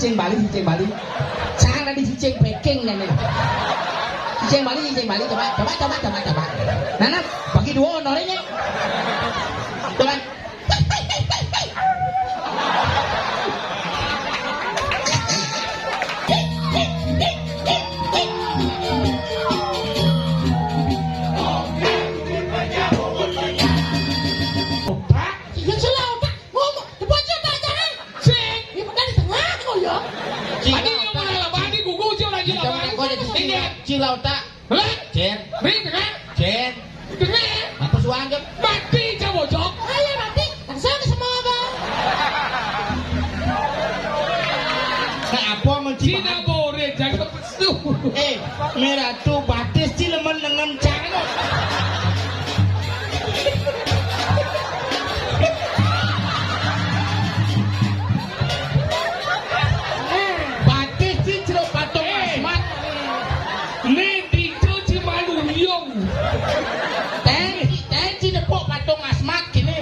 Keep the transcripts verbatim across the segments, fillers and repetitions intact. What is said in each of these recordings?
Cicing Bali, cicing Bali. Sang tadi cicing Peking nih. Cicing Bali, cicing Bali, coba, coba, coba, coba, coba. Nah, nah, bagi dua honornya. Coba. Iya, salah otak. Ngomong, dibaca tak jangan. Sing. Ya, benar di tengah kok ya. Tadi yang mana lah, Bani gugu, cil lagi lah, Bani. Kau ada di sini. Cilauta. Lah? Cen. Ring tengah. Cen. Tengah. Apa suang, Cen? Mati, cabojok. Ayo, mati. Langsung ke semua, Bang. Nah, apa mau Cina boleh jaga pesu. Eh, merah tu batis, cil, lemen dengan canggut. Batis, cil, jeruk patung asmat. Nih, dicuci malu liong. Tenci, tenci nepuk patung asmat gini.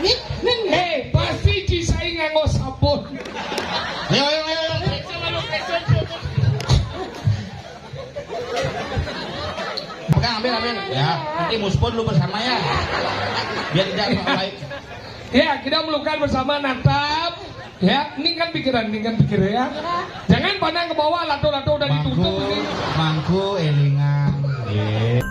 Nih, nih. Eh, pasti cisai nganggo sabun. Ayo, ayo, ayo, ayo. Pegang, ambil, ambil. Ya, nanti muspon lu bersama ya. Biar tidak baik. Ya, kita melukan bersama, natap. Ya, ini kan pikiran, ini kan pikiran ya. Jangan pandang ke bawah, lato-lato udah ditutup ini. Mangku, elingan. Ye.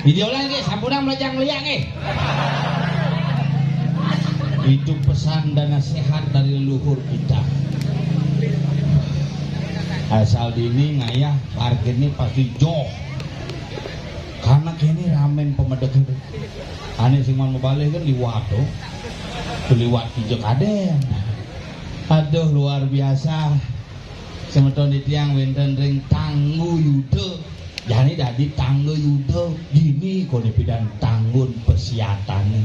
Video lagi, sampunang melajang liang eh. Itu pesan dan nasihat dari leluhur kita. Asal dini ngayah parkir ini pasti joh. Karena kini ramen pemedek itu. Ane sing mau balik kan liwat tuh. Liwat kijek aden. Aduh, luar biasa. Semeton titiang wénten ring Tanggu Yuda. Jani dadi Tanggu Yuda, dini koné pidan Tanggun Pasiatané.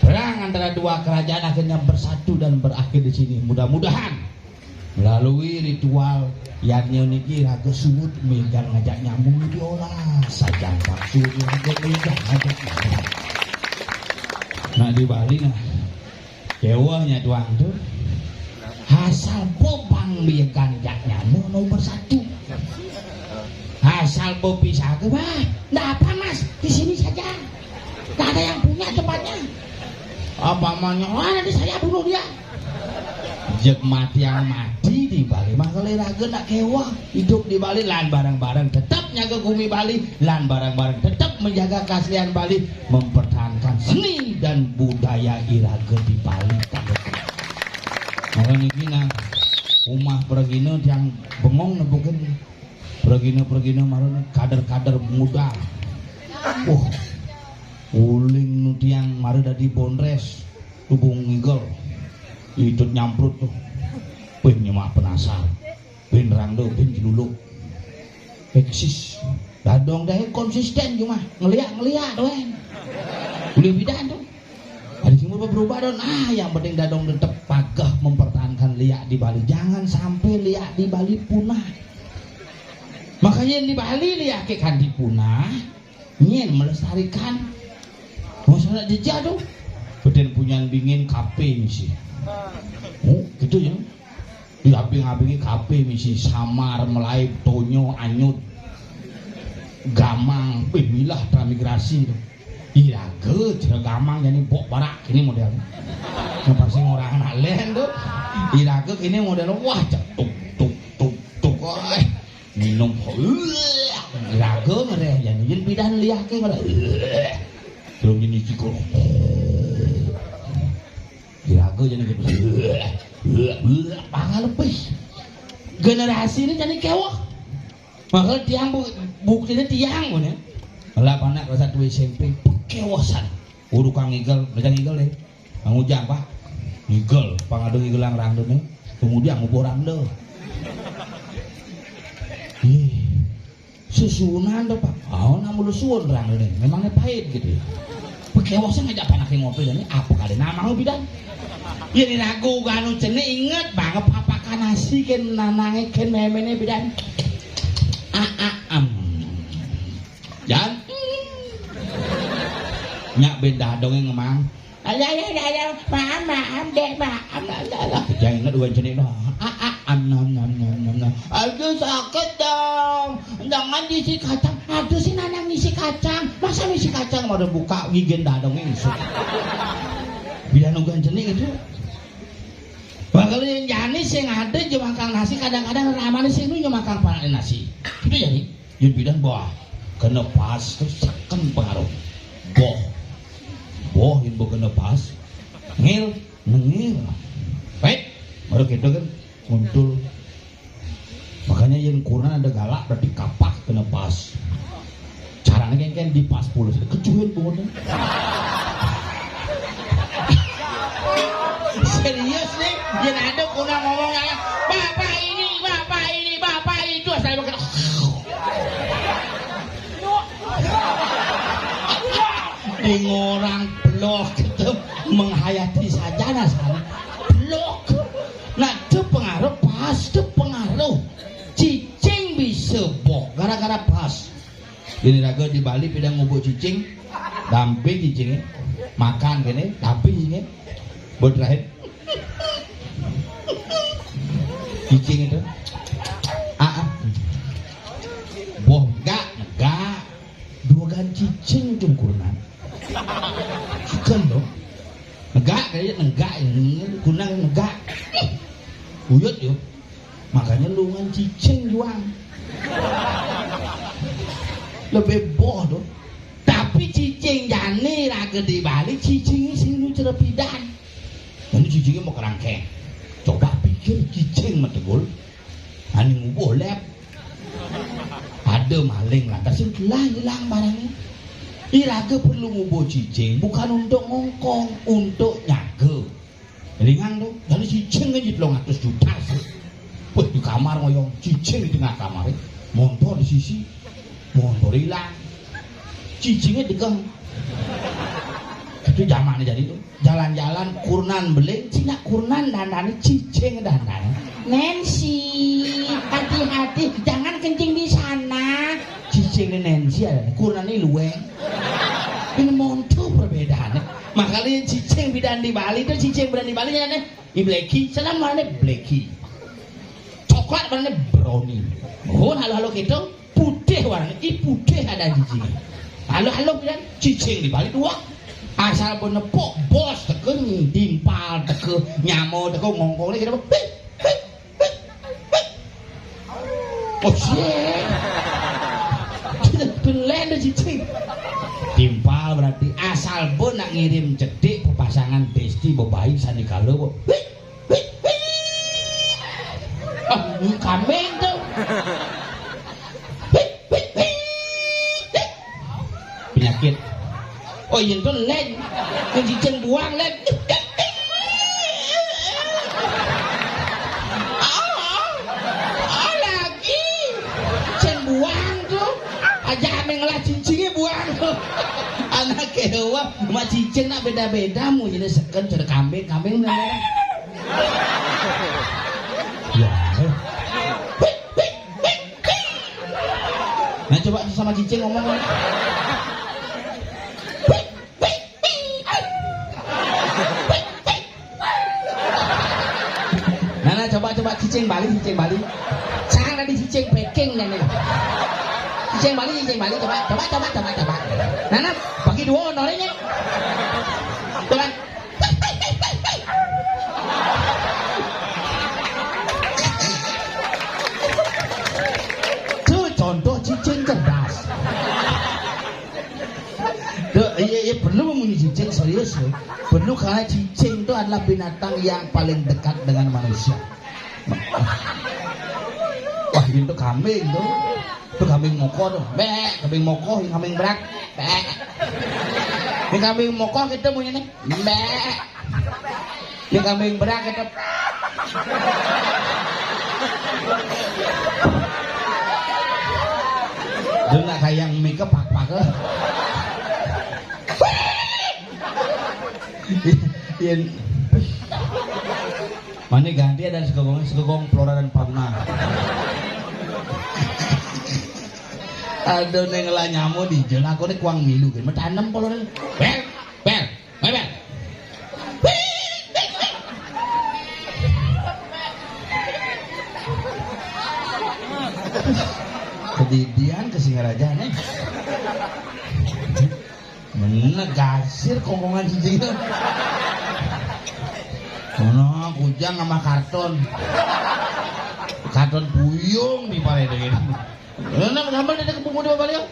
Perang antara dua kerajaan akhirnya bersatu dan berakhir di sini. Mudah-mudahan melalui ritual yadnya niki raga suud mégan ngajak nyambung diolah. Sajangkak suud raga mégan ngajak nyambung. Nah, di Bali nah, Kéweh nya tuang tu. Asal bobang dia ganjak nyano nomor satu. Asal bopi saga, bah, ndak apa mas, di sini saja. Ndak ada yang punya tempatnya. Apa maunya? Oh, nanti saya bunuh dia. Jeg mati yang mati di Bali, maka iraga nak kéweh idup di Bali, lan bareng-bareng tetep nyaga gumi Bali, lan bareng-bareng tetep menjaga keaslian Bali, mempertahankan seni dan budaya iraga di Bali. Maka niki nah, umah pragina tiang bengong nepukin pragina-pragina mara kader-kader muda. Wah, uling nu tiang mara dadi bondres, tubuh ngigel, itut nyamprut tuh. Pin nyemak penasar, pin rangda, pin celuluk. Eksis. Dadong deh konsisten cuma ngeliak-ngeliak doang. Boleh bidan tuh. Ada sing berubah-berubah don. Ah, yang penting dadong tetep pageh mempertahankan liak di Bali. Jangan sampai liak di Bali punah. Makanya yang di Bali liak ke kanti punah, nyen melestarikan. Masalah jejak tuh. Beden punyan bingin kape misi. Oh, gitu ya. Di abing-abingi kape misi samar, melaib, tonyo, anyut, gamang, eh, milah transmigrasi tuh. Iraga cara gamang jani bok barak ini model. Nah, pasti orang anak len tuh. Iraga ini model wah cetuk tuk tuk tuk. Wah, minum. Iraga ngereh jani jin bidan liah ke ngereh. Terus ini cikul. Iraga jani gitu. Pangalepih. Generasi ini jani kewah. Maka tiang bu, buktinya tiang mana? Lah anak kelas satu S M P kewasan. Uru kang ngigel, ngejang ngigel deh. Kang ujang pak. Ngigel, pang ada ngigel yang rangda nih. Kemudian ngubuh rangda. Ih, susunan tuh pak. Oh, namu lu suun rangda nih. Memangnya pahit gitu ya. Pekewasnya ngejak panak yang ngopi dan ini apa kali nama lu bidan? Ya diragu ganu cene inget banget papakan nasi ken nanange ken memene bidan. Ah ah am. Jan. Nyak beda dongeng emang. Ayo ayo ayo ayo, maaf maaf dek maaf. Alah alah alah. Jangan ingat dua jenis no. Ah ah am nom nom nom nom nom. Aduh sakit dong. Jangan diisi kacang. Aduh si nanang ngisi kacang. Masa ngisi kacang mau buka gigen dadong isu. Bila nungguan jenis itu. Bakal yang jani sing ada je makan nasi kadang-kadang ramane sing nu je makan panak nasi. Itu jadi. Yén bidan boh, kena pas tuh seken pengaruh. Boh. Boh yén boh kena pas. Ngil, nengil. Baik, baru gitu kan muncul. Makanya yén kurnan ada galak berarti kapak kena pas. Caranya kan, kan dipas pulus. Kecuhin pokoknya. Serius nih, yén ada kurnan ngomong ya, "Bapak ini, bapak ini, bapak itu," asal makan. Di ngorang blok itu menghayati saja nah sana. Blok. Nah, itu pengaruh, pas itu pengaruh. Cicing bisa boh gara-gara pas. Ini raga di Bali pidang ngubuk cicing, damping cicingnya, makan gini, damping cicingnya. Buat terakhir. Cicing itu. Ah, ah. Boh, enggak, enggak. Dua gan cicing cungkurnan. Akan dong. Negak kaya negak ini, kunang negak. Uyut yo. Makanya lungan cicing juang. Lebih boh tuh. Tapi cicing jani raga di Bali, cicing sing lu cerepidan. Ini cicingnya mau kerangkeng. Coba pikir cicing metegul. Ani ngubuh lep. Ada maling lantas lah hilang barangnya. Iraga perlu ngubuh cicing bukan untuk ngongkong, untuk nyaga. Ringan tuh, dari cicing aja telung atus juta sih. Wah, di kamar ngoyong, cicing di tengah kamar. Montor di sisi, montor hilang. Cicingnya degeng. Itu zaman jadi tuh. Jalan-jalan kurnan beling, cina kurnan dandane cicing dandane. Nancy, hati-hati, jangan kencing di sana. Cicing ini Nancy ada, kurnan ini luweng. Ini monto perbedaannya. Makanya cicing bidan di Bali itu cicing bidan di Bali ya nih. Ini blacky, sana mana blacky. Coklat mana brownie. Oh, halo-halo gitu. Putih warnanya, ih putih ada cicing. Halo-halo bilang cicing di Bali dua. Asal bo nepuk, bos teka, timpal teka, nyama teka, ngongkong lagi kena. Oh, shit. Belen dah cicing. Timpal berarti asal bo nak ngirim cedik papasangan besti bebayi sanikala bo. Ah, kambing tu. Penyakit. Oh, iya tu len. Yang cicing buang len. Ah, ah, lagi. Cicing buang tu. Aja ame ngelah cicingnya buang tu. Anak kewa, mak cicing nak beda-beda mu jenis seken cara kambing, kambing mana? Ya. Eh. Nah, coba sama cicing ngomong. Nah, nah, coba, coba cicing Bali, cicing Bali. Jangan tadi cicing Peking nih. Cicing Bali, cicing Bali, coba, coba, coba, coba, coba. Nah, nah, bagi dua honornya. Coba. Itu contoh cicing cerdas. Tuh, iya, iya, perlu mempunyai cicing serius, loh. Perlu karena cicing itu adalah binatang yang paling dekat dengan manusia. Wah, itu kambing tuh. Itu kambing moko tuh. Bek, kambing moko, yang kambing berak. Bek. Ini kambing moko kita punya nih. Bek. Ini kambing berak kita. Dia nak kayang mika pak-pak ke. Yen mana ganti ada segogong, segogong flora dan fauna. Aduh, neng lah nyamu di jalan aku ni kuang milu kan. Mata enam kalau ni. Bel, bel, bel, bel. Kedidian ke Singaraja ni. Bener gasir kongkongan cicing. Ono kujang sama karton. Karton puyung di pare deh. Ono gambar dari kebungu di bawah balik.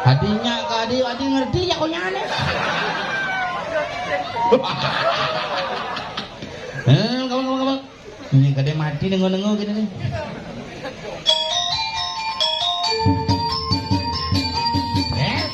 Hatinya kadi adi ngerti ya konyane. Eh, kawan, kawan, kawan. Ini kadang mati nengok-nengok gini nih. Eh?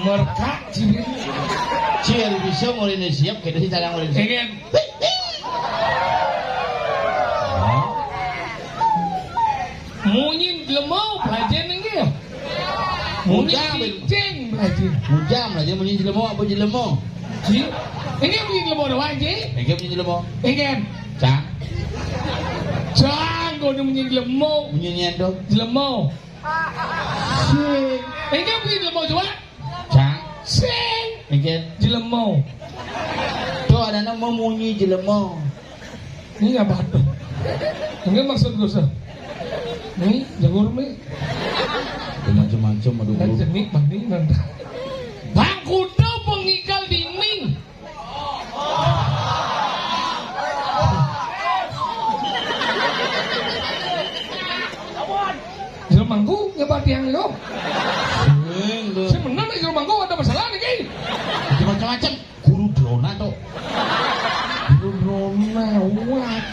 Merkak, ciri. Ciri bisa mulai siap, kita sih cara mulai siap. Ingin. Munyi jelema, belajar nggih. Munyi Ujang, Bel. Cicing, belajar. Ujang, belajar munyi jelema apa jelema? Ji. Ini munyi jelema doang, Ji. Ini munyi jelema. Ingin. Cang. Cang, kau ni munyi jelema. Munyi nyen tu. Jelema. Sing. Ini munyi jelema coba. Cang. Sing. Inggih. Jelema. Tuh, ada nama munyi jelema. Ini apa tuh? Ini maksud gue sih. Ini jagur mi. Macam-macam ada. Dan guru. Jenik banding nanti. Bang kuda pengikal dinding. Jero mangku nyebat tiang itu. Sing, tuh. Sing bener nih, jero mangku ada masalah niki. Macam-macam. Guru Drona tuh. Guru Drona, wah.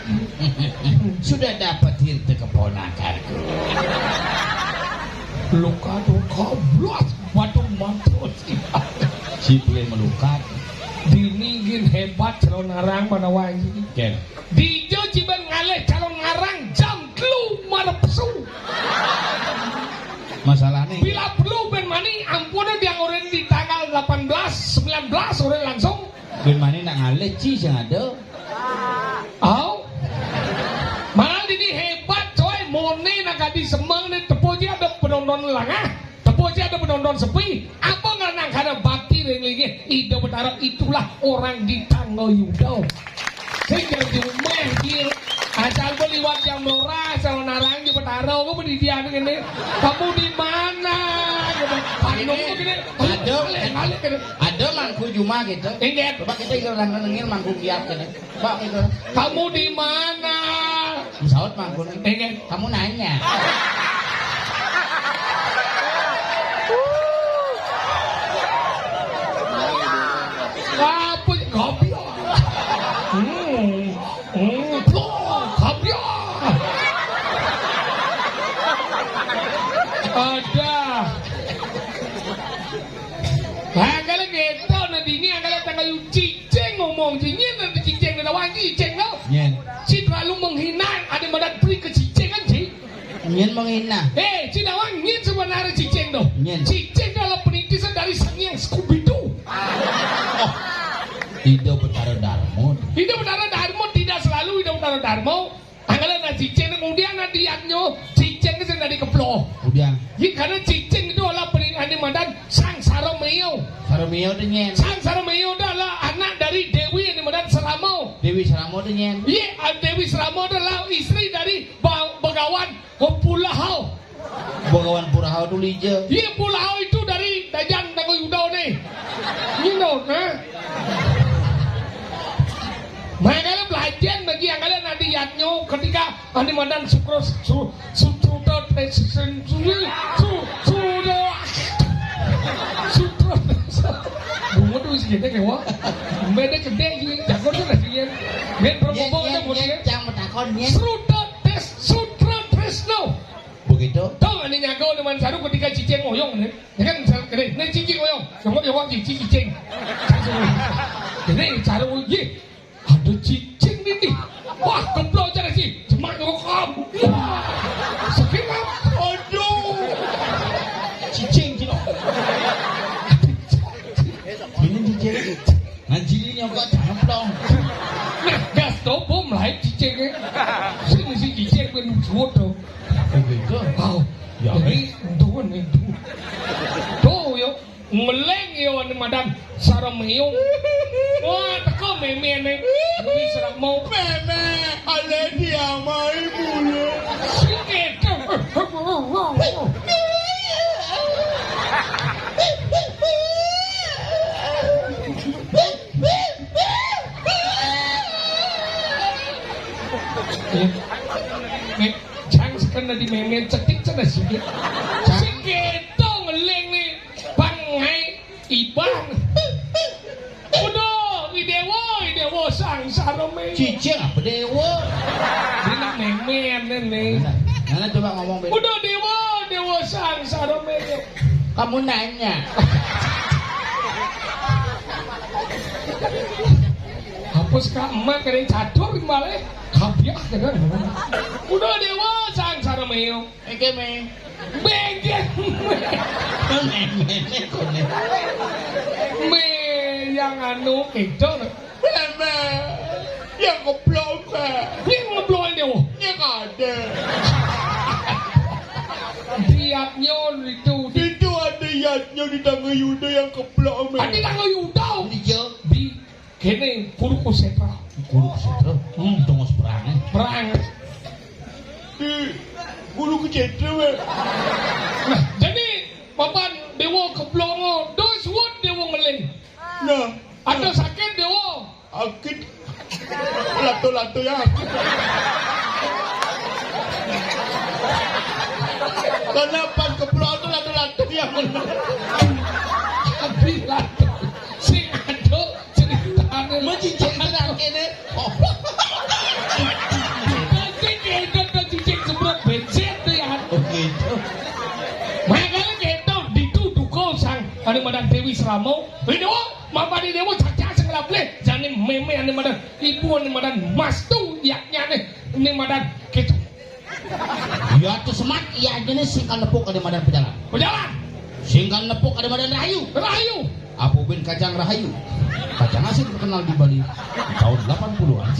Sudah dapat itu keponakanku. Luka tuh koblos, batu mantul. Si boleh melukat. Dini gin hebat, calon arang mana wangi. Ken. Dijo ciban ngalih calon ngarang jam telu marepsu. Masalahnya. Bila perlu ben mani ampun diang orang di tanggal delapan belas, sembilan belas orang langsung. Ben mani nak ngalih ci sing ada. Au. Malah dini hebat coy, mone nak kadi semeng ni tepo ji ada penonton lengah. Tepo ji ada penonton sepi. Apa ngerenang karena bakti ring linggih Ida Betara, itulah orang di Tangga Yuda. Sing jar jumeh dia. Asal pun liwat jam lora, asal narang di Betara, aku pendidian gini. Kamu di mana? Gitu. Panung ini gini. Ada, balik, balik, gitu. Ada mangku juma gitu. Ingat. Coba kita ikut orang nengil mangku kiap gitu. Pak, itu. Kamu di mana? Saut mangkun. Pengen. Kamu nanya. Apa? Kopi. Hmm. Hmm. Kopi. Ada. Angkala ngeto na dini, angkala tangga yu cicing ngomong, ci nyen na cicing na wangi cicing lo. Nyen. Ci terlalu menghina, ada madan pri ke cicing kan, ci? Nyen menghina. Eh, ci nawang nyen sebenarnya cicing tu. Nyen. Cicing tu adalah penitisan dari Sang Hyang Scooby-Doo. Oh. Ida Betara Darmo. Ida Betara Darmo tidak selalu Ida Betara Darmo. Angkala na cicing ni ngudian na diatnyo, cicing ni sing dadi keplo. Ngudian. Yi, karena cicing itu adalah pening-, ane madan Sang Sarameo. Sarameo tu nyen. Sang Sarameo itu adalah anak dari Dewi ane madan Seramo. Dewi Seramo tu nyen. Iya, ah, Dewi Seramo itu adalah istri dari Ba-, Begawan Pulahau. Begawan Pulahau tu lija. Iya, Pulahau itu dari Dajan Tangga Yuda ni. Ngino, ha? Makanya belajar bagi yang kalian nanti yatnyo ketika ane madan Sukro Su-, Sutruta Tesen Su-, Su-, Sudra Sutro Tesen. Bunga tu isi kita kewa. Beda gede juga, jago tu lah sih ya. Biar berbobo ada model. Yang bertakon ni. Sutruta Tes-, Sutro Tresno. Begitu. Tong ane nyaga ane mansaru ketika cicing ngoyong ni. Ya kan, misal, kene, ne cicing ngoyong. Yongok, yongok, cicing, cicing. Kene, cara ngoyong, ye. Ada cicing ni, ni. Wah, keblok cara si. Jemak yongok kam. Wah. Sakit kam. Aduh. Cicing, cino. Ini cicing. Ngaji ni nyokok jangan plong. Nah, gas tu bom lah cicing ni. Sini si cicing pun suwut tu. Oh, gitu. Wow. Ya, jadi, eh. Tuh, nih, tuh. Tuh, yo. Ngeleng, yo, ane madan Sarameo. Wah, teko meme ane. Wis ra mau. Meme, ale diamai mule. Sing itu. Nek, jang sekena di memen cetik cenah sikit. Sikit dong ngeling nih. Bang ngai ibang. Udah, Widewa, Widewa sangsara me. Cicing apa dewa? Dina memen nih. Nah, nah, coba ngomong, Ben. Udah, Dewa, Dewa sangsara me. Kamu nanya. Terus ka emak kene catur balik. Kabiah kene. Udah dewa sang saremeo. Engke me. Bengke. Mene kone. Me yang anu itu. Meme. Yang keplok, Pak. Yang ngeplok dewa. Yang ada. Diatnya itu. Itu ada yatnya di tangga Yuda yang keplok, me. Ada tangga Yuda. Iya. Di kene Kurukusetra. Kurukusetra. Hmm. Tongos perang. Perang. Di Kurukusetra, Pak. Nah, jadi papan dewa keplongo, dos wot dewa ngeling. Nah. Ada sakit dewa. Akit. Lato-lato ya. Karena pas keplok itu lato-lato ya. Tapi lato. Sing ada ceritane. Mesti cerita kene. Oh. Dadi ketok to cicing semprot bensin to ya. Oh, gitu. Makanya ketok dituduh sang anu madan Dewi Sramo. Ini wong mapane dewa caca sing lableh jane meme ane madan ibu ane madan mas tu yaknyane ane madan ketok. Ya tuh semat, ya jenis sing kan nepuk ada madan pejalan. Pejalan. Sing kan nepuk ada madan rahayu. Rahayu. Apa ben kacang rahayu? Kacang asin terkenal di Bali tahun delapan puluhan.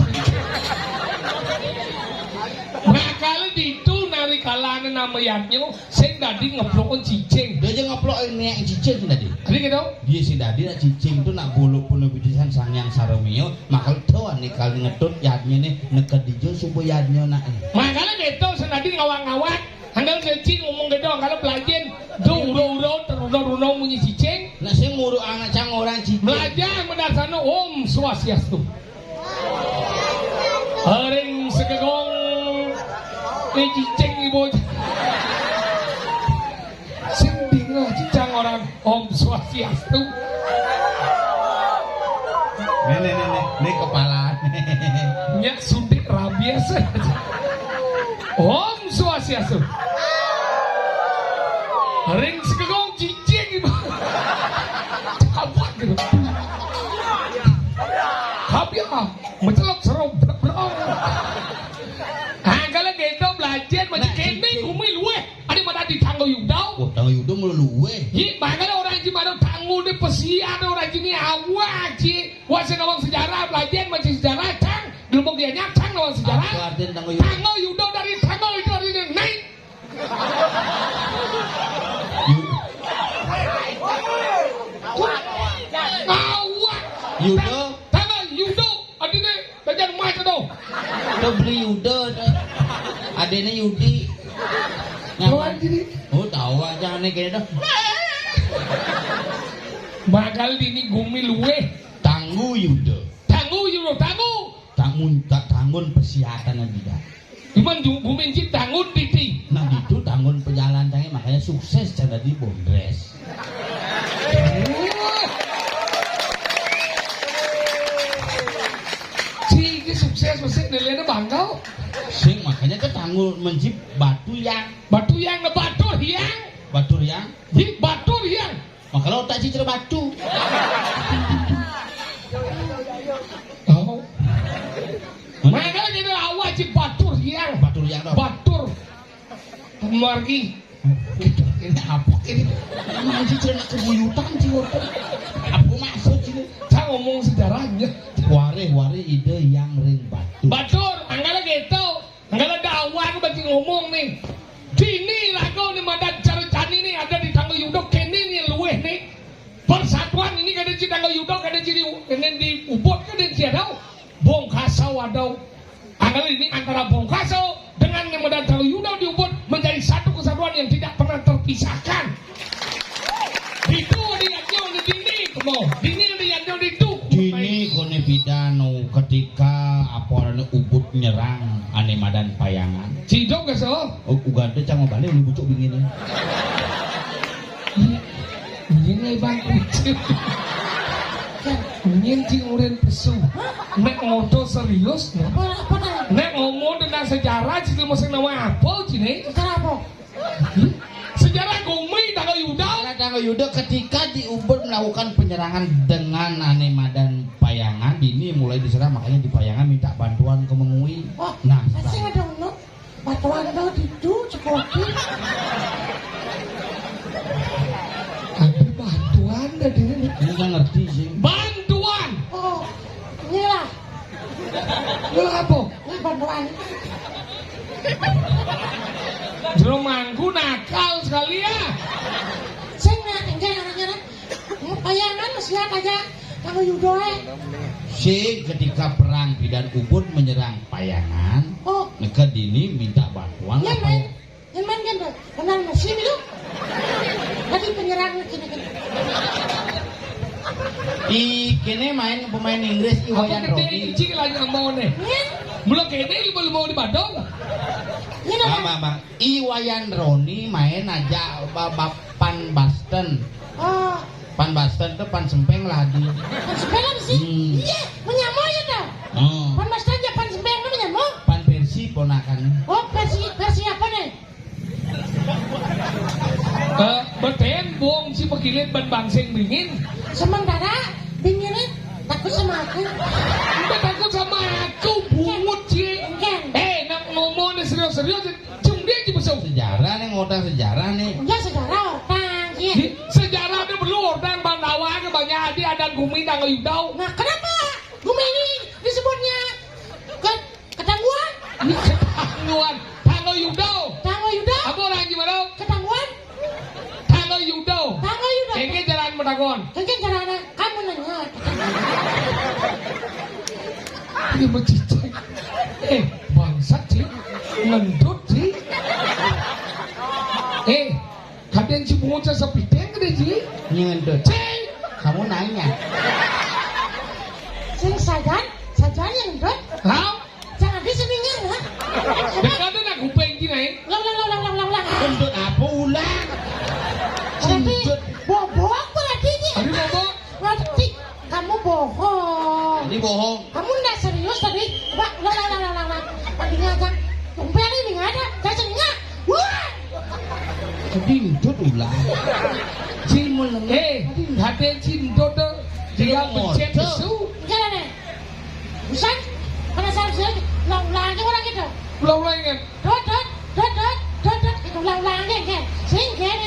Nah, kalau ditu nari kalane nama yatnyo, sing dadi ngeplokon cicing. Dia aja ngeplok ini yang cicing tadi. Jadi gitu. Dia sing dadi nak cicing tu nak buluk pun bidisan sang yang saremio, makal to ane kali ngetut yatnyo ne neked ijo subo yatnyo nak. Makanya gitu, sing dadi ngawang-ngawang. Handal kecil ngomong gitu, kalau pelajen, do uro-uro, teruno-runo munyi cicing. Nak sing nguruk anak cang orang cicing. Belajar mendarsano Om Swastiastu. Ring segegong, ni cicing ibu. Sing dinga cicang orang Om Swastiastu. Nih, nih, nih, nih, nih kepala. Nyak suntik rabies. Om Swastiastu. Ring segegong cicing ibu. Apa gitu? Kabiah, mencelok seru, brok, brok. Ah, kalau gitu belajar macam kene, cicing. Umi luweh. Ade madan di tangga Yuda. Wah, tangga Yuda mulu luweh. Hi, makanya orang ji madan tangga de pesiar orang ji ni awak ji. Wah, sing nawang sejarah, belajar macam sejarah, cang. Gelembung dia nyap, cang nawang sejarah. Apa artinya tangga Yuda? Tangga Yuda dari tangga itu artinya naik. Yu- Awak. Yuda. Tangga Yuda. Adine, belajar emas tu. Tu beli Yuda tu. Adine Yudi. Kawan gini. Oh, tahu aja nih kayaknya. Bakal dini gumi luweh. Tanggu Yuda. Tanggu Yuda, tanggu. Tanggun, tak tanggun persiapan yang tidak. Cuman ju-, gumi encik tanggun titi. Nah, itu tanggun pejalan tangi, makanya sukses cara di Bondres. Si ini sukses mesti nilainya bangkau. Sing makanya ke tanggul menjib batu yang. Batu yang, batur yang. Batur yang. Di batur yang. Makanya otak cicir batu. Oh. Makanya kita awak si batur yang. Batur yang dong. Batur. Margi. Ini apa ini? Emang sih celana kebuyutan sih, Wak. Apa maksud ini? Saya ngomong sejarahnya. Wareh-wareh ide yang ring batur. Batur, anggala gitu. Anggala dakwah aku berarti ngomong nih. Dini lagu nih madan cara cani nih ada di tangga Yudo kene nih luweh nih. Persatuan ini kada di tangga Yudo, kada di, ini di Ubud, kada di ada. Bongkaso ada. Anggal ini antara Bongkaso dengan yang madan tangga Yudo di Ubud menjadi satu kesatuan yang tidak pernah terpisahkan. Itu di yatnya di dini, kemo. Dini di yatnya di tu. Dini kone pidano ketika apa ane Ubud nyerang ane madan Payangan. Cidok ke so? Oh, ugante cang balik lu bucuk bingin. Ini bang kucing. Ini cing urin pesu. Nek ngodo serius. Apa, apa dah? Nek ngomong tentang sejarah, cing mesti nama apa cini? Sejarah apa? Sejarah Gumi tangga Yuda. Yuda, ketika di Ubud melakukan penyerangan dengan ane madan Payangan, dini mulai diserang, makanya di Payangan minta bantuan ke Mengwi. Oh, nah, sing ada ono bantuan tau ditu, Cikoki. Ada bantuan dah dia ni. Ini kan ngerti sih. Bantuan. Oh, inilah. Lu apa? Ini bantuan. Jero mangku nakal sekali ya. Sing nak tinggal anaknya nak. Payangan siap aja. Kamu Yudo eh. Sing ketika perang bidan Ubud menyerang Payangan. Oh. Neka dini minta bantuan. Ya, apa main. Ya? Yang main kan tuh. Kenal mesin itu. Tadi penyerang kini kini. Ih, kene main pemain Inggris, I Wayan Roni. Cik lagi mau nih. Mula kene lu belum mau di Badung. Ini Bang, Bang, Bang. I Wayan Roni main aja ba-, ba-, pan Basten. Oh. Pan Basten tuh pan Sempeng lah di. Pan Sempeng apa sih? Hmm. Iya, menyamo ya tuh. Oh. Pan Basten ya pan Sempeng tuh menyamo. Pan Persi ponakan. Oh, Persi, Persi apa nih? Eh, beten buang si pekilit ban bangsing bingin. Sementara bingin ini takut sama aku. Enggak takut sama aku, bungut sih. Enggak. Eh, nak ngomong nih serius-serius, cung dia aja besok. Sejarah nih, ngutang sejarah nih. Enggak sejarah orang sih. Di, sejarah dia perlu orang Pandawa ke banyak adi adan gumi tanggal yudau. Nah, kenapa gumi ini disebutnya ke Ketangguhan? Ketangguhan. Tanggo Yudo. Tanggo Yudo. Apa orang Jimaro? Ketangguhan. Tanggo Yudo. Tanggo Yudo. Kengke jalan Metagon. Kengke jalan kamu nanya. Ini becicik. Eh, bangsat sih. Ngendut sih. Eh, Kadang si bocah sepiteng gede ji. Nyentut. Cing. Kamu nanya. Sing sajan, sajan nyentut. Hah? Jangan di sini ya. Dekat tu nak kuping ji naik. Ulang, ulang, ulang, ulang, ulang, ulang. Nyentut apa ulang? Berarti bobok berarti ni. Aduh, bobok. Berarti kamu bohong. Ini bohong. Kamu ndak serius tadi? Wah, lah, lah, lah, lah, lah, lah. Tadinya aja. Tumpel ini nggak ada. Saya sini nggak. Wah. Tadi itu tuh lah. Cil menengah. Eh, hati cinta tuh. Dia pencet besu. Enggak ada. Bukan? Penasaran saya. Ulang-ulang aja orang gitu. Ulang-ulang kan. Dot, dot, dot, dot, dot, dot. Itu ulang-ulang aja kan. Sing kan.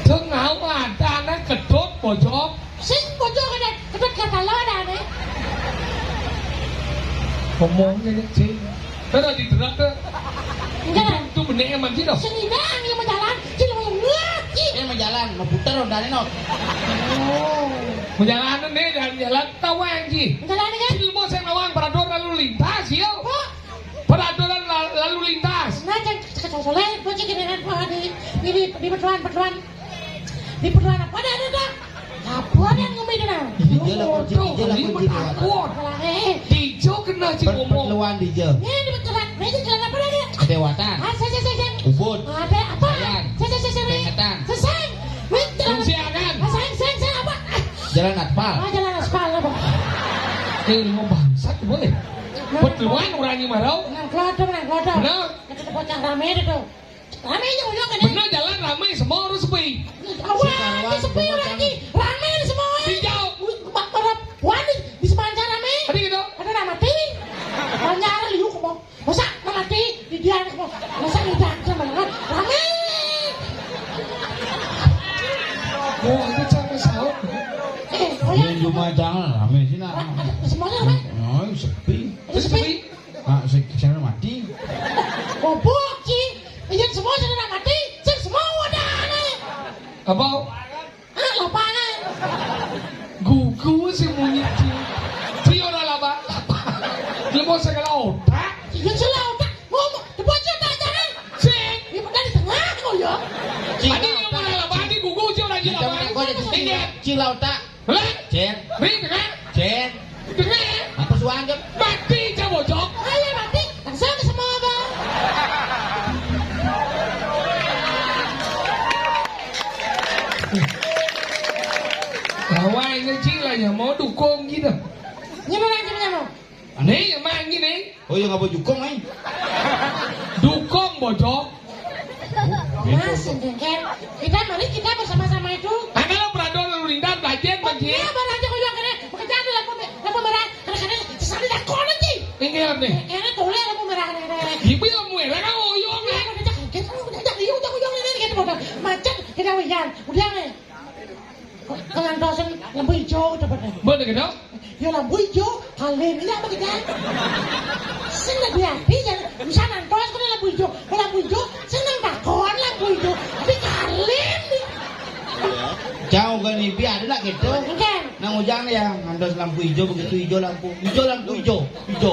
Tengah ada anak kedot pojok. Sing pojok ada kedot kata lo ada nih. Ngomongnya nih, Cing. Kan ada di derak tuh. Enggak. Itu, itu bener emang sih dong. Sing ini yang mau jalan, sing mau ngerti. Ini mau jalan, mau putar udah nih, Nok. Oh. Mau jalan nih, jalan-jalan, tahu aja. Jalan kan? Sing mau saya nawang peraturan lalu lintas, yo. Oh. Peraturan la-, lalu lintas. Nah, jangan kacau soleh, bocah gini kan, Pak, di, di, di, di pertuan, pertuan. Di pertuan apa ada, ada, ada? Apa ada yang ngomel itu, nah? Di dia lah, kunci, di dia lah, ini kunci, di dia. Takut. Malah, eh. Di Jo kena si Per-, ngomong. Perluan di Jo. Ini di pertuan, ini jalan apa ada? Kedewatan. Ah, saya, saya, saya, saya. Ubud. Ada apa? Sayan. Saya, saya, saya, saya. Pengetan. Saya, saya. Ini jalan. Fungsi akan. Ah, saya, saya, saya apa? Ah. Jalan aspal. Ah, jalan aspal apa? Eh, mau bangsat, boleh. Nah. Perluan orang ini marau. Nang klotok, nang klotok. Benar. Kata bocah rame itu. Rame aja udah kan. Bener jalan rame, semua orang sepi. Awal sepi lagi. Rame semua. Hijau. Wih, mak, mak, wani, di Semanca rame. Tadi gitu. Ada nama mati. Banyak liu kok. Masa nama mati di dia kok. Masa di dia sama dengan rame. Oh, itu cara sahur. Eh, oh ya. Yang cuma jangan rame sih, nak. Semuanya rame. Oh, sepi. Itu sepi. Ah, si, si mati. Goblok, Ci. Iya, semua sudah mati. Sing semua udah aneh. Apa? Ah, lapangan. Gugu sih munyi, Ci. Ci ora laba. Dia mau segala otak. Iya, segala otak. Ngomong, depan cerita jangan. Sing. Ini bukan di tengah kok ya. Tadi yang mau laba, ini gugu, Ci ora laba. Ci, Ci, Ci, Ci, Ci, Ci, Ci, Ci, Ci, Hah? Cen. Ri, dengar? Cen. Dengar? Apa suang, Cen? Mati, Cen, bocok. Ayo, mati. Langsung ke semua, Bang. Lawan ini, Ci, lah, ya, mau dukung gitu. Ini mau lagi, ini mau. Aneh, ya, main gini. Oh, ya, nggak mau dukung, eh. Dukung, bocok. Mas, sendirian. Kita mari kita bersama-sama itu. Angkal pradol lalu lintas belajar. Iya, belajar kuyang kene. Bekerja di lampu me-, lampu merah. Kene-kene sesali dah kono ji. Inggih, nih. Kene toleh lampu merah kene. Ibu lampu merah kan oyong, iya, nih. Udah, udah, udah, iya, udah, udah, ini, gitu, udah. Macet, kita uyan. Udah, nih. Kok ngantosin lampu hijau, udah, udah. Bener, gitu? Ya lampu ijo, kalem ya apa kita? Sing lebih api ya, bisa nantos kena lampu ijo. Lampu ijo, seneng takon lampu ijo. Tapi kalem. Jauh kan ibi ada lah gitu. Enggak. Nang ujang ya, ngantos lampu ijo begitu ijo lampu. Ijo lampu ijo, ijo.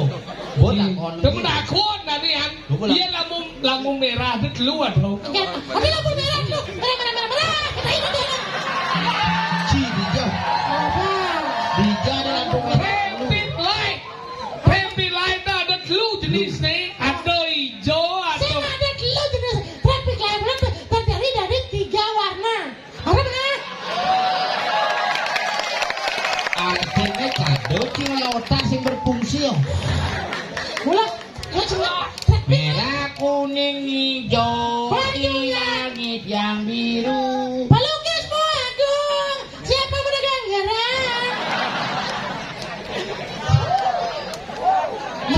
Buat takon. Tapi takon tadi kan. Iya lampu, lampu merah ada telu atau? Enggak. Tapi lampu merah tuh, merah, merah, merah, merah. Kita ikut ya. Ci, dija. Apa? Dija ada lampu merah. Traffic light. Traffic light ada telu jenis nih. Ada hijau, ada. Sing ada telu jenis traffic light. Berarti terdiri dari tiga warna. Apa benar? Artinya kado cing otak sing berfungsi ya. Mula, ya, cing. Merah, kuning, hijau, di langit yang biru. Pelukis mau agung. Siapa mau dagang gerang?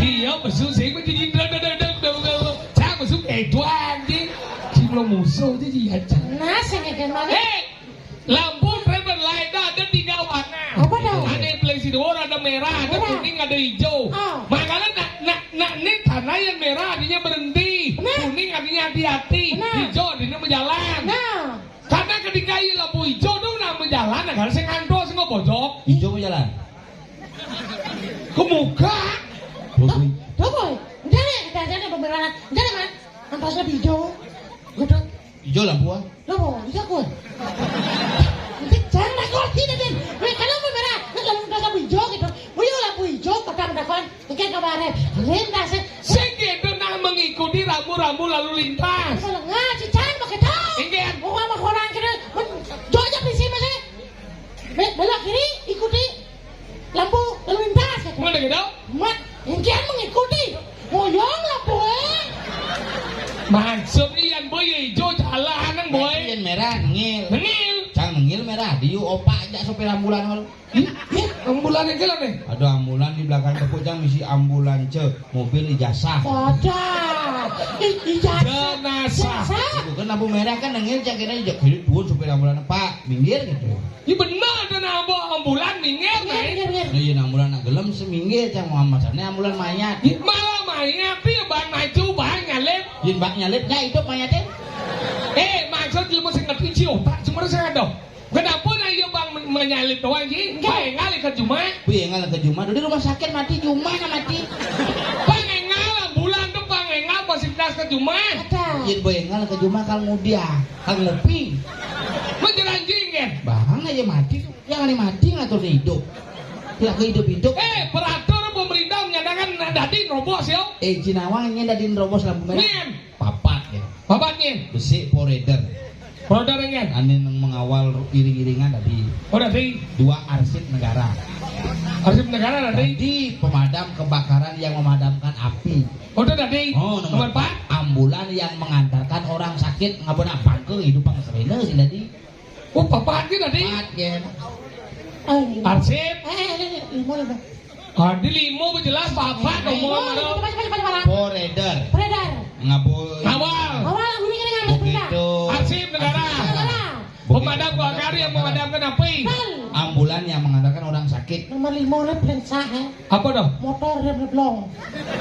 Iya, masuk sih, masih jindra, dah, dah, dah, dah, dah, dah. Saya masuk, eh, dua anjing. Si belum musuh aja, iya, cang. Nah, saya kayak mana? Eh, lampu traffic light ada tiga warna. Apa tuh? Ada yang polisi dua, ada merah, ada kuning, ada hijau. Ah. Makanya nak, nak, nak, ini tanah yang merah artinya berhenti. Benar. Kuning artinya hati-hati. Benar. Hijau artinya berjalan. Nah. Karena ketika iya lampu hijau dong nak berjalan, nah, kalau saya ngantuk, saya nggak bojok. Hijau berjalan. Kemuka. Tuh, tuh, boy. Udah deh, kita aja nih pembelaan. Udah deh, man. Ngantos lebih hijau. Udah. Ijo lah buah. Loh, iya, Kun. Nanti jangan takut, sini, Din. Weh, kalau mau merah, nah, kalau udah lampu hijau gitu. Wih, lampu hijau, kota mendapat. Iki kabare. Lintas. Sing gitu nah mengikuti rambu-rambu lalu lintas. Kalau ngaji, jangan pakai tahu. Inggih. Mau sama orang kena men-, jojak di sini, Mas, eh. Be-, belok kiri, ikuti lampu lalu lintas, gitu. Mana gitu? Mat, engkian mengikuti. Ngoyong lah, boy. Maksud iyan, boy, ya ijo jalanan, boy. Iyan merah, nengil. Nengil. Cang nengil merah, diu opak jak sopir ambulan kalau. Ih, ih, ambulan yang gelap nih. Ada ambulan di belakang tepuk cang misi ambulan ce, mobil ijazah. Ada. I-, ijazah. Jenazah. Ijazah. Itu kan lampu merah kan nengil cang kena ijak kiri tuan sopir ambulan, "Pak, minggir," gitu. Iya bener, ada nambah ambulan minggir, minggir, nih. Minggir, minggir. Iya, nang ambulan nak gelem seminggir, cang mau amasannya ambulan mayat. Iya, malah mayat, iya, ban maju, ban nyalip. Iya, ban nyalip, nggak hidup mayatnya. Eh, maksud ilmu sing ngerti, ci otak, cuma saya ada. Kenapa nah iya bang men-, menyalip doang, Ji? Enggak. Bang Engal ke Juma. Bang Engal ke Juma, di rumah sakit mati, Juma nak mati. Bang Engal, ambulan tuh Bang Engal, masih belas ke Juma. Ada. Iya, Bang Engal ke Juma, kalau ngudiah. Kang ngopi. Menjelanjing kan? Bang aja mati tuh. Yang ada mati ngatur hidup. Tidak ke hidup-hidup. Eh, peraturan pemerintah menyatakan nak dadi nerobos ya. Eh, Cinawang ingin dadi nerobos lampu merah. Nyen. Papat ya. Papat nyen. Besi poreder. Poreder nyen. Ane yang mengawal iring-iringan tadi. Oh, tadi. Dua arsip negara. Arsip negara tadi. Tadi pemadam kebakaran yang memadamkan api. Oh, tadi. Oh, nomor nomor empat. Ambulan yang mengantarkan orang sakit ngabona bangke hidup pang serena sih tadi. Oh, papat gitu tadi. Papat ya. Oh, iya. Arsip. Eh, eh, eh, eh, lima, lima. Tadi lima jelas papat. Lima, omongan mana? Cepat, cepat, cepat, cepat. Poreder. Poreder. Ngabul. Ngawal. Ngawal, aku mikirnya ngambil sebentar. Begitu. Arsip negara. Negara. Pemadam kebakaran yang memadamkan api. Betul. Ambulan yang mengantarkan orang sakit. Nomor lima, udah paling sah, ya. Apa dah? Motor dia belum.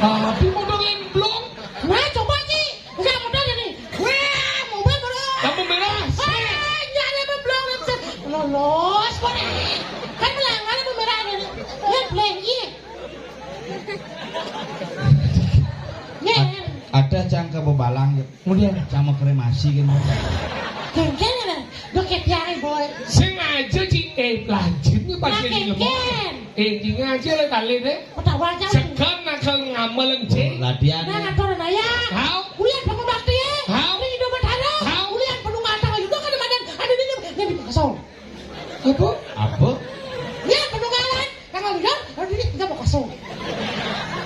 Tapi motor yang belum. Nah, coba, Ci. Enggak, motor jadi. Wah, mobil baru. Lampu merah. Ah, nyala belum, belum. Lolos, kok nih? Kan melanggar lampu merah ini. Ya, belum, iya. Ya. Ad-, ada cang ke bebalang, ya. Kemudian cang mau kremasi, kan. Genggen, ya, Bang? Doket ya, boy. Sengaja, Ci. Eh, lanjutnya pas ini ngomong. Genggen. Eh, di ngaji le tali deh. Ketawa aja. Sekan nakal ngamal, Ci. Oh, latihan. Nah, ngatur naya. Hau? Ulian bangun bakti, ya. Hau? Ring Indo Batara. Hau? Ulian penuh ngata, ayo, kan, badan, ada di, di, di, kosong. Apa? Apa? Ya, penuh ngalan. Tanggal lihat, ada di, tiga mau kosong.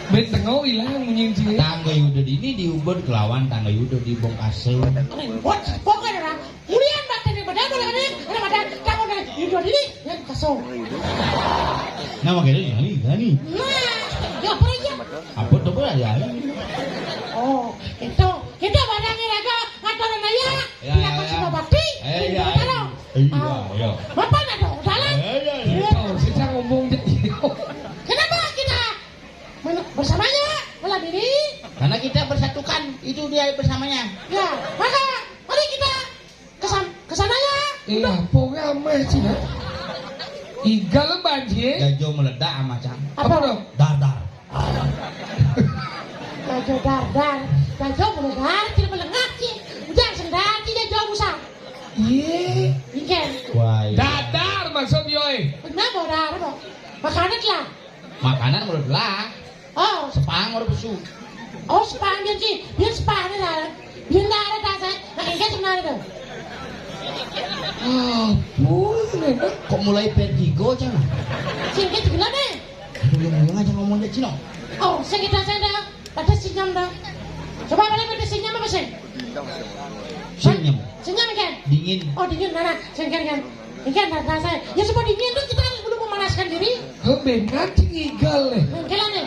Ben tengah ilang munyi, Ci. Tangga Yuda di ini diubah kelawan tangga Yuda di Bongkasem. Ribut, pokoknya orang. Ulian Dua diri, ya kasong. Nama kira ni, ni, ni. Nah, ya apa aja? Apa tu pun ada. Oh, itu, itu barang yang ada, ngatur aja. Ya, tidak ya, kasih ya. Bakti. Eh, ya, ya. Iya, iya. Bapak nak tahu jalan? Eh, iya, iya. Iya. Tahu, saya ngomong je. Kenapa kita men-, bersamanya malam ini? Karena kita bersatukan, itu dia bersamanya. Ya, maka mari kita kesan-, kesananya. Eh, apa ramai sih, nak? Igal banjir. Jajo meledak, Amacang. Apa? Apa dong? Dar, dar. Jajo dar, dar. Jajo meledak, tidak melengak sih. Udah sendal, tidak jauh usah. Iya. Ikan. Wah, iya. Dadar maksud yo, eh. Benar, mau dar, mau. Makanan lah. Makanan menurut lah. Oh. Sepang menurut pesu. Oh, sepang dia sih. Dia sepang ni lah. Dia ndak ada dasar. Nah, ikan sebenarnya tu. Ah, boleh. Kok mulai vertigo, Cang? Sih, ikan sebenarnya. Aduh, yang ngomong aja ngomong dia Cino. Oh, sing kita sing dah. Ada sinyam dah. Coba balik ada sinyam apa sih? Sinyam. Sinyam kan? Dingin. Oh, dingin mana? Sing kan kan. Ikan dah rasa. Ya supaya dingin tuh kita harus dulu memanaskan diri. Heh, benar sih ngigal nih. Ngigal nih.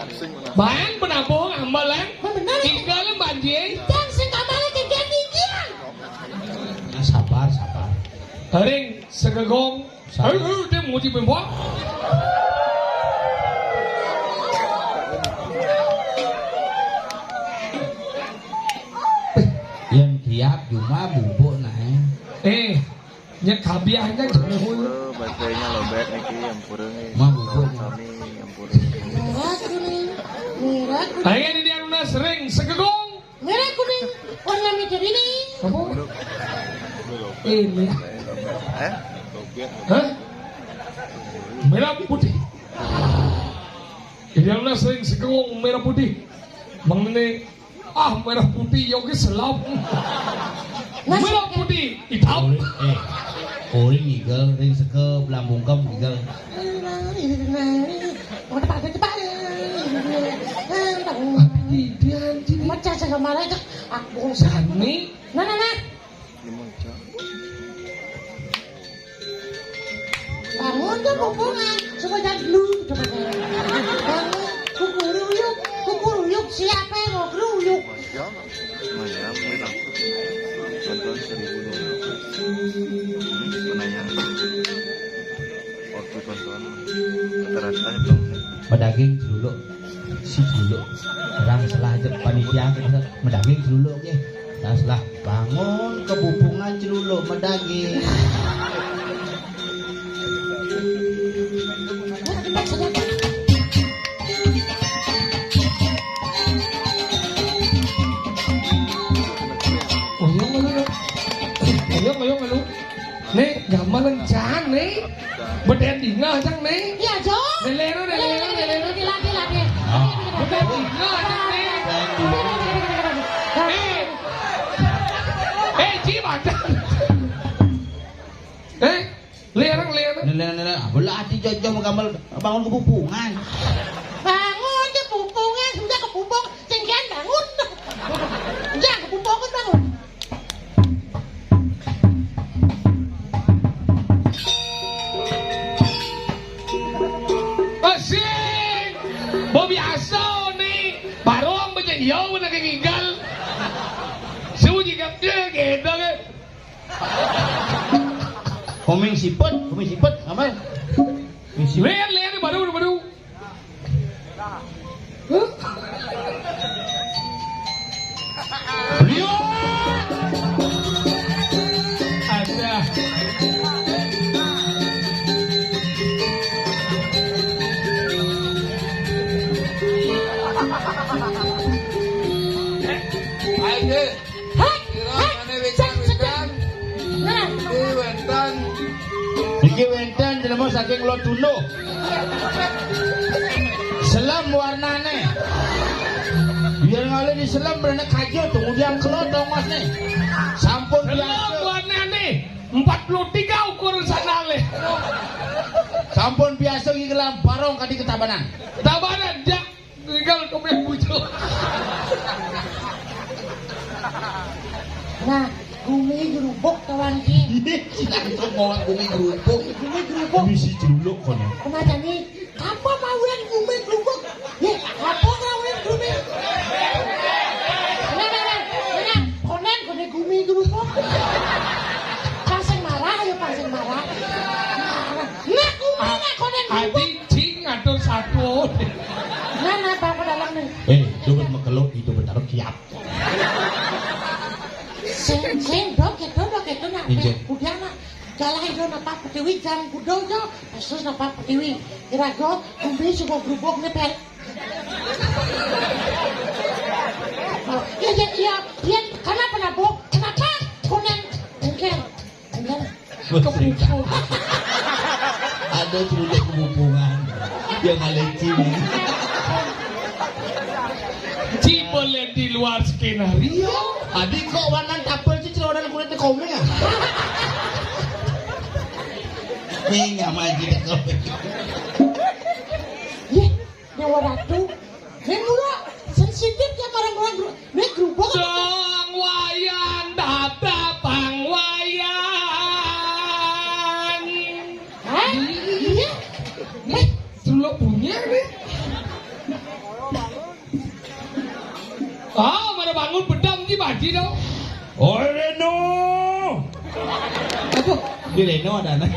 Bang, penabuh, ambalan. Benar. Ngigal banjir. Dan sing kamar ke kan dingin. Nah, sabar, sabar. Ring segegong. Ayo, dia muji pembuat. Yang tiap cuma bubuk naik. Eh, nya kabiahnya jenuh. Ampura, bahasanya lobet niki, ampura nih. Mah bubuk. Kami, ampura. Merah kuning, merah kuning. Ayo, ini dia lunas ring segegong. Merah kuning, warna hijau ini. Apa? Ini. Eh? Hah? Merah putih. Idealnya sering segong merah putih. Mengenai ah merah putih, yo ke selam. Merah putih, hitam. Ori, eh, ori ngigal, ring seke, belambungkem ngigal. Mau cepat, cepat. Tidak, tidak. Macam saya kemarin, cek, aku sani. Nah, nah, nah. Bangun ke pupungan, supaya jangan dulu. Bangun, kukuruyuk, kukuruyuk, siapa yang mau keruyuk? Maya, maya, tonton seribu dua ratus. Hmm, menayang. Waktu tonton rata-rata belum. Medaging celuluk. Si celuluk. Orang salah aja panitia kita medaging celuluk ya. Orang salah bangun kebupungan celuluk medaging. Oyong, oyong, oyong. Nih, gamelan cang nih. Beden dingah cang nih. Iya, Jo. Lelero, lelero, lelero. Dilatih, latih. Ah. Beden dingah cang nih. Eh. Eh, Ji, macam. Eh, lelero, lelero. Lelero, lelero. Ah, bola hati jojo gambar bangun kepupungan. Bangun kepupungan, sudah kepupung, cengkian bangun. Jangan kepupung bangun. Asik. Bo biasa ni. Barong macam dia pun nak ngigal. Suji kap dia kita ke. Komeng sipet, komeng sipet, apa? Komeng sipet. Lihat, lihat, baru, baru. Ayo. Kira mane wedan-wedan. Nah. Iki wénten. Iki wénten jelema saking Lotuna. Selem warnane. Yen ngale di selem brene kajo, kemudian kelot ongosne. Sampun biasa. Selem warnane empat puluh tiga ukuran sandale. Sampun biasa iki kelam barong kadi ketabanan. Tabanan, jak. Tinggal kepeng bujuk. Nah, Gumi grubuk kawan ki. Ini kita itu mau gumi grubuk. Gumi grubuk. Misi celuluk kono. Kenapa nih? Apa mawin gumi grubuk? Nih, apa mawin gumi? Nah, nah, nah, nah, konen konen gumi grubuk. Pasang marah ya, pasang marah. Nah, gumi nah konen grubuk. Adi cing atur satu. Nah, nah, bapak dalam nih. Eh, coba mekeluk itu bentar kiap. Sing, sing, dok, itu, dok, itu, nak. Injek. Udah, nak. Jalan itu, napa, petiwi, jam kudo, jo. Yesus, napa, petiwi. Irago, kumbi, suka grubuk, nih, per. Oh, iya, iya, iya, iya, kenapa, nabo? Kenapa? Kuning, mungkin, mungkin. Kebuka. Ada cerita kebupungan yang aleci nih. Ci boleh di luar skenario. Adi kok wanan tapel ci celonan kulitnya komeng ah. Nih nyama aja deh komeng. Yeh, Dewa Ratu. Nih mula sensitif ya marang-marang gru-, nih gerubuk apa? Dong wayan, dada pang wayan. Hah? Iya. Nih, dulu punya nih. Ah, mana bangun bedam di baji dong. Oi Reno. Apa? Di Reno ada anak.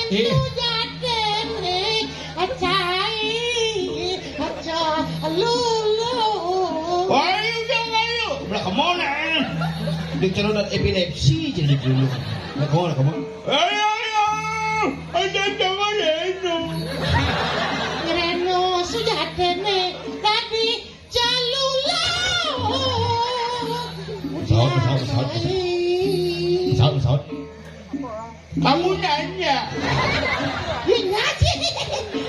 Nyentuh jatim nih, acai, aca, lulu. Ayo, jangan ayo. Belah kemana? Dia cerita epilepsi jadi dulu. Belah kemana, kemana? Ayo, ayo. Ada jangan Reno. Reno, sudah kene. Tadi Celuluk. Pesawat, pesawat, pesawat, pesawat. Pesawat, pesawat. Kamu nanya. Iya, nyaji.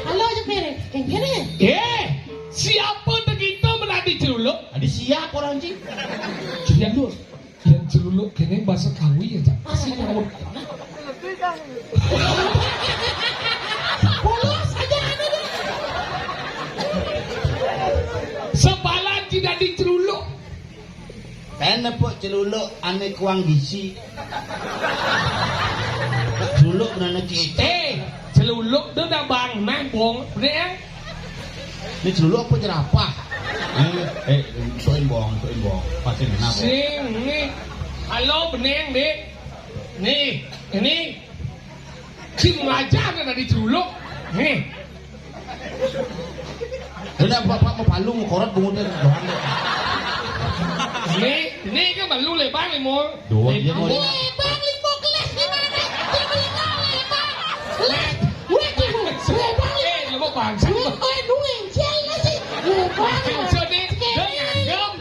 Halo, aja pere. Yang kene. Eh, siapa begitu menadi celuluk? Tadi siap orang, Ci. Celuluk. Yang celuluk kene bahasa Kawi ya, Cak. Pasti nyaut. Polos aja anu. Sebalan tidak diceluluk. Kan nepuk celuluk ane kuang gizi. Celuluk menane kita. Eh, celuluk tu dah bang, nang bong. Bener ya? Ini celuluk apa jerapah? Eh, eh, soin bong, soin bong. Pasin kenapa? Sing, ini. Halo, bening, Dik. Nih, ini. Cing raja kan tadi celuluk. Nih. Udah bapak mau palu, mau korot, bungut dia. Nih, ini kan balu lebang, nih, Mul. Duh, iya, Mul. Lebang, limbo kelas di mana? Dia bilang lebang. Leh, weh, tuh, lebang. Eh, lu mau bangsa. Weh, oh, lu enjel nggak sih? Lebang. Maksudnya, dengar, gem.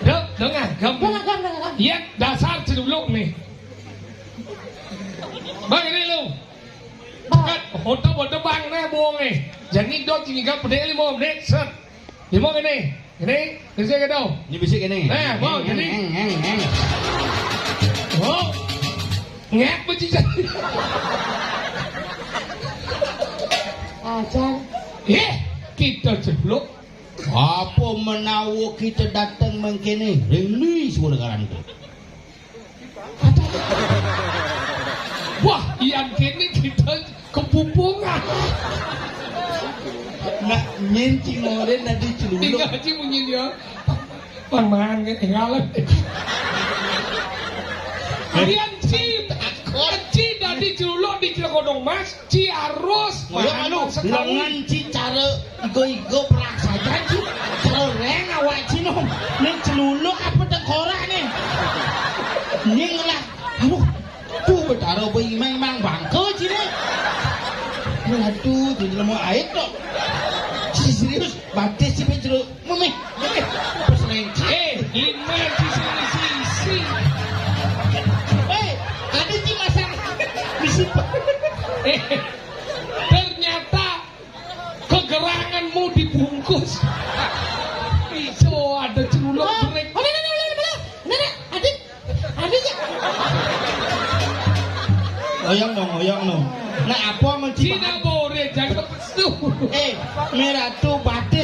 Dengar, dengar, gem. Dengar, gem, dengar, gem. Iya, dasar celuluk nih. Bang, ini lu. Bang. Kat, hoto bodo bang, nah, bohong nih. Jadi, dot, ini gak pedek, lima menit, set. Lima gini, ini, ini saya kata. Ini bisi gini. Nah, bang, jadi. Eng, eng, eng. Oh. Ngek, beci jadi. Ajar. Eh, kita ceplok. Apa menawa kita datang mengkene? Ring ni suara karanku. Wah, yang kene kita kepupungan. Nak nyen cing oren tadi celuluk. Tinggal aja bunyi dia. Paman kan tinggal. Yang cing, cing tadi celuluk di Cilekodong Mas. Ci arus. Ngoyong malu. Lengan ci cara igo-igo perak saja ci. Coreng awak ci nom. Ning celuluk apa tengkorak nih? Ning lah. Aduh. Tuh betara apa imang-imang bangke ci nih. Aduh, jadi lemu air kok. Ci serius, batis ci penjero. Mumih, mumih. Peselengkap. Eh, lima ci sisi. Eh, ada ci masang bisi. Eh, ternyata kegeranganmu dibungkus. Iso ada celuluk. Oh, break. Oh, no, no, no, no, no. No, no, Adit. Adit, ya. Oyong dong, oyong dong. Nah, apa mau ci Cina boleh jangkep tu. Eh, merah tu batis.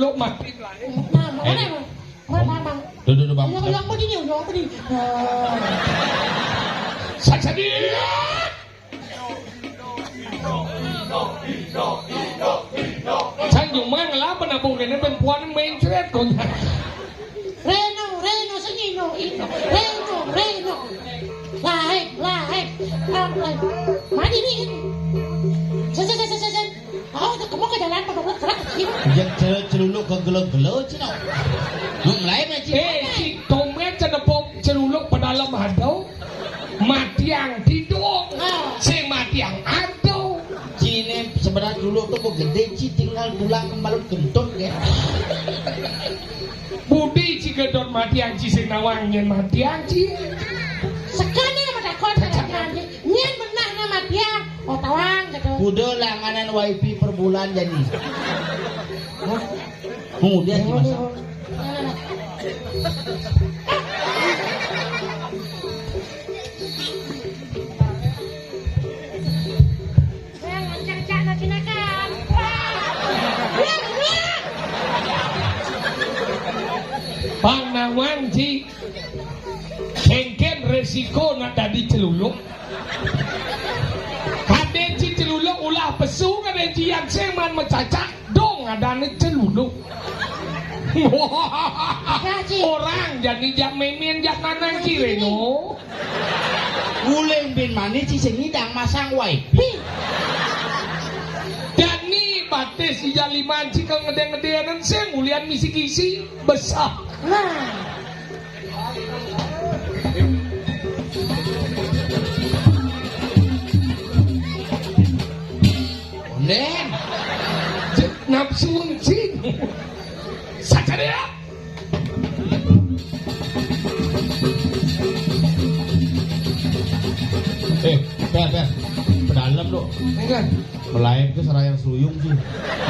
Luk mati. Nah, mana, Bang? Bang, Bang, Bang. Duduk, duduk, Bang. Yang, yang apa ni? Yang apa ni? Nah. Saja dia. Sang Jumang lah, penabung ini perempuan mencret kau. Reno, Reno, sing Ino, Ino. Reno, Reno. Lain, lain. Lain. Mati ni. Sen, sen, sen, sen, sen, sen. Oh, tu kamu ke jalan, pada buat kerak, gitu. Ya, cel-, celuluk ke gelo-gelo, cino. Nung lain, Ci. Eh, si Tomet cenepok celuluk pada dalam hadau. Matiang tidur. Ah. Sing matiang ado. Cine sebenarnya dulu tuh kok gede, Ci, tinggal tulang kembalut kentut, ya. Budi Ci Gedot matiang, Ci, sing nawang nyén matiang, Ci. Sekali sama takon, sekali nyén menah na matiang. Oh, tawang gitu. Kudu langganan Y P per bulan jadi. Hah? Mudah sih, Mas. Pang nawang, Ci. Kéngkén resiko nak dadi celuluk. Kadén Ci celuluk ulah pesu, kadén Ci yang seman mecacak. Dong, adané celuluk. Orang jani jak mémén jak nanang Ci Reno. Uling bin mani Ci sing ngidang masang Y P. Jani batis ijaliman Ci kal ngedé-ngedénan sing ulian misi-kisi besah. Nah. Ondén. Nafsu cing. Sakadéa. Eh, Bel, Bel. Pedalem, Dok. Enggak. Melain ke serayang seluyung sih.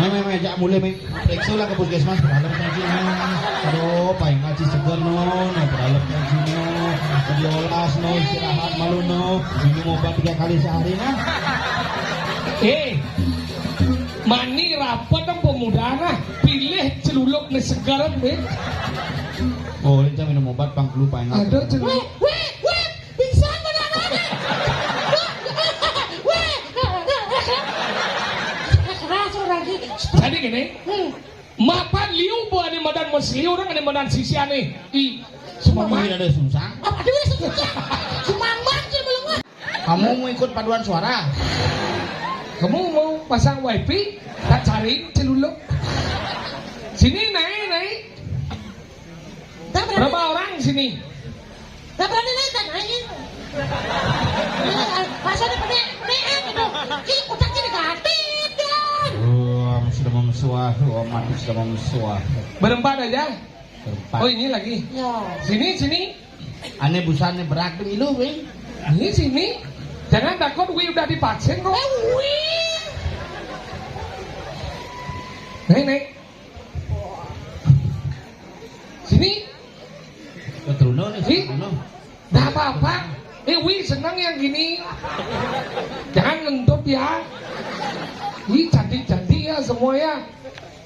Mé, mé, mé, jak mulai, mé. Periksa lah ke puskesmas, pedalem kan sih. Aduh, paling ngaji seger, no, no, pedalem kan sih, no. Diolas, no, istirahat malu, no. Minum obat tiga kali sehari, nah. Eh, mani rapet dong pemuda, nah. Pilih celuluk nih seger, nih. Oh, ini minum obat, pang, lupa ingat. Ada celuluk. Wéh, wéh, wéh, pingsan beneran. Wéh, keras orang ini. Jadi gini, hmm. Mapan liu bu ane madan mas liu orang ane madan sisi ane. I, Sumamang. Ada susah. Apa dia susah? Sumamang sih belum. Kamu mau ikut paduan suara? Kamu mau pasang Y P? Tak cari celuluk. Sini naik, naik. Berapa orang sini? Nggak berani naik, tak naik. Iya, masa ada penek, penek gitu. Ini udah jadi gatit, kan. Wah, sudah memesuah, wah, mati sudah memesuah. Berempat aja? Berempat. Oh, ini lagi. Ya. Sini, sini. Ane busannya berat tuh, ilu, Win. Ini sini. Jangan takut, Wi udah divaksin kok. Eh, Wi. Naik, naik. Sini. Keturunan nih, Ih. Keturunan. Nggak apa-apa. Eh, Wi senang yang gini. Jangan ngentut ya. Ih, cantik-cantik ya semua ya.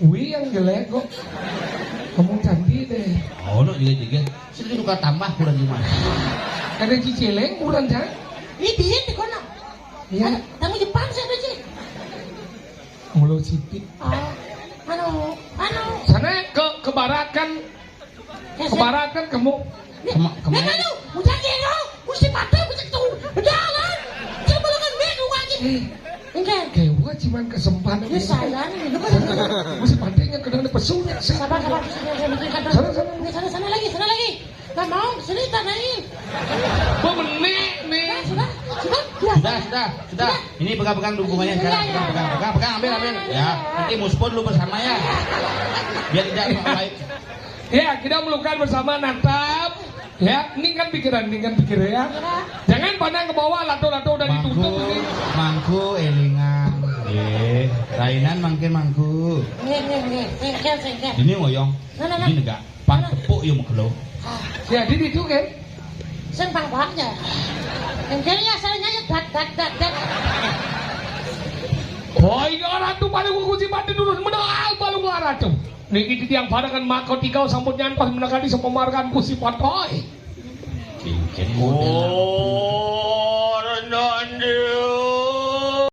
Wi yang jelek kok. Kamu cantik deh. Oh, no, juga, juga. Sini suka tambah kurang gimana? Ada cicileng kurang, Cak? Ini dia di kono. Iya. Ada tamu Jepang siapa, Ci? Mulut sipit. Oh, anu, anu. Sana ke, ke barat kan. Ke barat kan kamu. Kema-, kema- Nek, anu, udah ya, no. Mesti pakai, mesti tahu. Udah, kan? Coba lu kan, Nek, lu aja. Eh, enggak. Kayak gua cuman kesempatan. Ya, ini. Saya nih, lu kan. Mesti pakai yang kena pesunya. Sabar, sabar. Sana, sana. Ini sana, sana lagi, sana lagi. Nggak mau, sini tanyain. Gua menek nih. Nah, sudah, sudah, sudah. Sudah, sudah, sudah. Ini pegang-pegang dukungannya sekarang. Iya, iya, pegang, pegang, iya. Pegang, pegang, ambil, ambil. Iya, iya. Ya, nanti muspon lu bersama ya. Biar tidak baik. Ya, kita melukan bersama, natap. Ya, ini kan pikiran, ini kan pikir ya. Iya. Jangan pandang ke bawah, lato-lato udah ditutup ini. Mangku, elingan. Eh, rainan makin mangku. Nggih, nggih, nggih. Sengkel, sengkel. Ini ngoyong. Nah, nah, nah. Ini negak. Pang tepuk yo mekelo. Jadi itu kan. Sing pang kuatnya. Yang kiri ya, saya nyanyi dat, dat, dat, dat. Oh, ini orang tuh paling kunci mati dulu. Menang, paling orang tuh. Niki titiang parekan maka tiga sampun nyantos menakani sepemargan Gusti Patoy. Cincin model. Oh, Renanda.